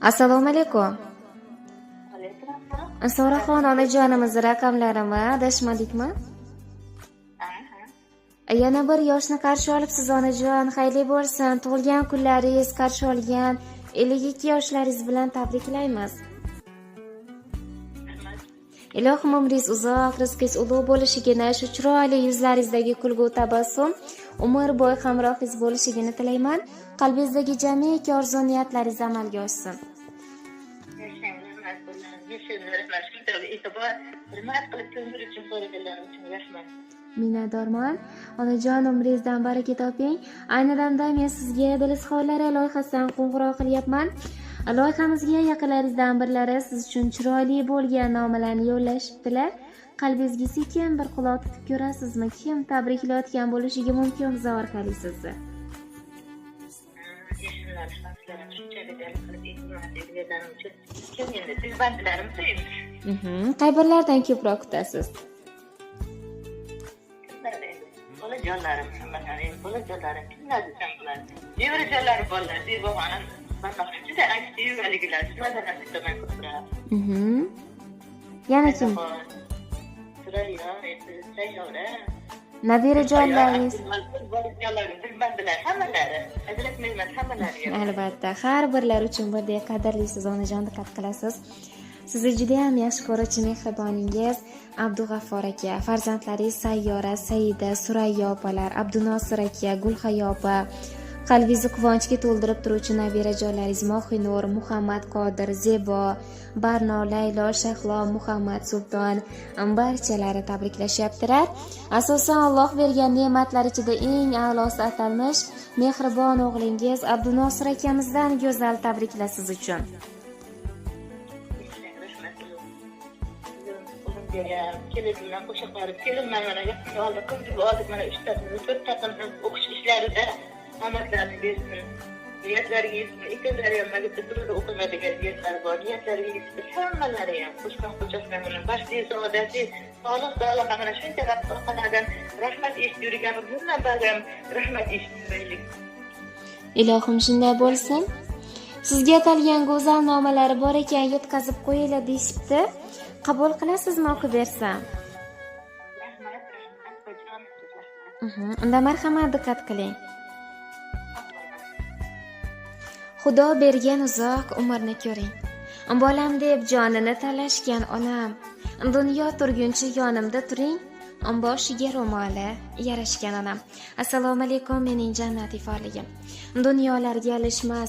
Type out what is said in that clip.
Assalomu alaykum. Alaykum assalom. Soraxon onajonimiz raqamlarimi, adashmadikmi? Aha. Yana bir yoshni qarshi olibsiz, onajon, xayrli bo'lsin. Tug'ilgan kunlaringiz qarshi olgan 52 yoshlaringiz bilan tabriklaymiz. Rahmat. Ilohim umringiz uzoq, rizqingiz ulug' bo'lishigini, shu chiroyli yuzlaringizdagi kulgu tabassum umr bo'yi hamrohingiz bo'lishigini tilayman. Qalbingizdagi jamiki orzu niyatlaringiz amalga oshsin. Yashang, rahmat bo'ling. Yashang, rahmat. Shuncha e'tibor, hurmat qilib ko'ngil uchun so'raganlar uchun rahmat. Minnatdorman. Onajon, umringizdan baraka toping. Ayni damda men sizga dil izhorlari loyihasidan qo'ng'iroq qilyapman. Loyihamizga yaqinlaringizdan birlari siz uchun chiroyli bo'lgan nomalarni yo'llashibdilar. Qalbingizga sekin bir quloq tutib ko'rasizmi? Kim tabriklayotgan bo'lishiga mumkin biz orqali sizni? Yashanglar, rahmat. Sizlar ham shunchalik qilib e'tibor berganlaring uchun kim endi dilbandlarim endi. Qay birlaridan ko'proq kutasiz? Kimlar endi? Bolajonlarim, hammalari, bolajonlarim kimlar desam bo'ladi. Nevarajonlarim bolalar, Zebaxonim, Barnoxonim juda aktiv haligilar, shulardan ham kutaman ko'proq. Yana kim? Surayyo, endi Sayyora. Nabirajonlaringiz. Bolajonlarim, dilbandilar hammalari. Ajratmayman hammalari. Albatta, har birlari uchun birdek qadrlisiz, onajon, diqqat qilasiz. Sizni juda ham yaxshi ko'ruvchi mehriboningiz Abdug'affor aka, farzandlaringiz Sayyora, Saida, Surayyo opalar, Abdunosir aka, Gulhayo opa, qalbingizni quvonchga to'ldirib turuvchi nabirajonlaringiz Mohinur, Muhammad Qodir, Zebo, Barno, Laylo, Shahlo, Muhammad Sulton barchalari tabriklashyaptilar. Asosan Alloh bergan ne'matlar ichida eng a'losi atalmish mehribon o'g'lingiz Abdunosir akamizdan go'zal tabriklar siz uchun. Rahmat. O'g'limga ham, kelinimdan qo'sha qorib, kelinman mana yaqinda oldi, qizib oldik mana uchtasini, to'rtta qizim o'qish ishlarida omadlarini bersin. Niyatlariga yetsin. Ikkalari ham magistraturada o'qimaydigan niyatlari bor. Niyatlariga yetsin. Hammalari ham qo'shgan qo'chasini mana baxtli, saodatli, sog'liq, sog'liq mana shuncha orqalardan rahmat eshitib yurganmiz. Bundan ba'di ham rahmat eshitib yuraylik. Ilohim shunday bo'lsin. Sizga atalgan go'zal nomalari bor ekan, yetkazib qo'yinglar deyishibdi. Qabul qilasizmi o'qib bersam? Rahmat, rahmat, opajon, rahmat. Unda marhamat, diqqat qiling. Xudo bergan uzoq umrni ko'ring. Bolam deb jonini talashgan onam, dunyo turguncha yonimda turing. Boshiga ro'moli yarashgan onam. Assalomu alaykum mening jannat iforligim. Dunyolarga alishmas